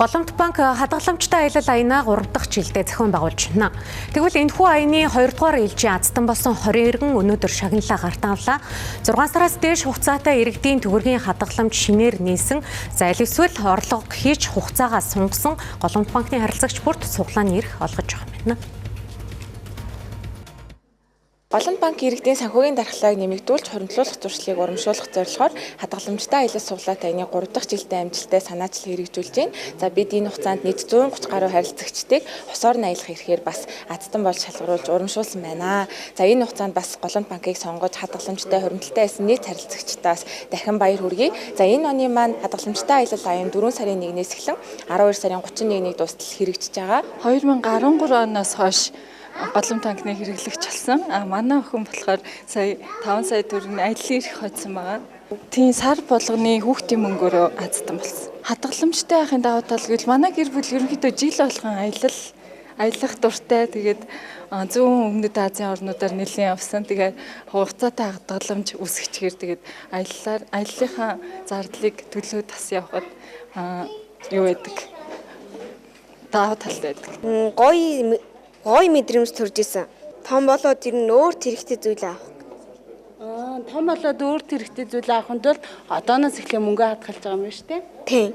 Голомт банк хадгаламжтай аялал аянаа 3 дахь жилдээ зохион байгуулж байна. Тэгвэл энэхүү аяны 2 дугаар ээлжийн азтан болсон 20 иргэн өнөөдөр шагналаа гартаа авлаа. 6 сараас дээш хугацаатай иргэдийн төгрөгийн хадгаламж шинээр нээсэн, за аль эсвэл орлого хийж хугацаагаа сунгасан Голомт банкны харилцагч бүрт цуглааны эрх олгож байгаа юм байна. Голомт банк иргэдийн санхүүгийн дархлааг нэмэгдүүлж хуримтлуулах зуршлыг урамшуулах зорилгоор хадгаламжтай аялал суглаатай аяны 3 дахь жилдээ амжилттай санаачлал хэрэгжүүлж байна. За, бид энэ хугацаанд нийт 130 гаруй харилцагчдыг хосоор нь аялах эрхээр бас азтан болж шалгаруулж урамшуулсан байна. За, энэ хугацаанд бас Голомт банкыг сонгож хадгаламжтай, хуримтлалтай байсан нийт харилцагчдаас дахин баяр хүргэе. За, энэ оны маань хадгаламжтай аялал аян 4 сарын 1-ээс эхлэн 12 сарын 31-ний дуустал хэрэгжиж байгаа. 2013 оноос хойш Голомт банкны хэрэглэгч болсон. А манай охин болохоор сая 5 сая төгрөгийн аяллаа эрх хожсон байгаа. Тийм, сар болгоны хүүхдийн мөнгөөрөө азтан болсон. Хадгаламжтай байхын давуу тал гэвэл манай гэр бүл ерөнхийдөө жил болгон аялах дуртай. Тэгээд зүүн өмнөд Азийн орнуудаар нэлээд явсан. Тэгээд хугацаатай хадгаламж үүсгэчихээр тэгээд аяллахаа зардлыг төлөө тас явахад юу байдаг. Давуу талтай байдаг. Гоё гоё мэдрэмж төрж исэн. Том болоод ер нь өөр хэрэгтэй зүйл авах. Аа, том болоод өөр хэрэгтэй зүйл авахын тулд одооноос эхлээ мөнгө хадгалж байгаа юм байна шүү дээ. Тийм.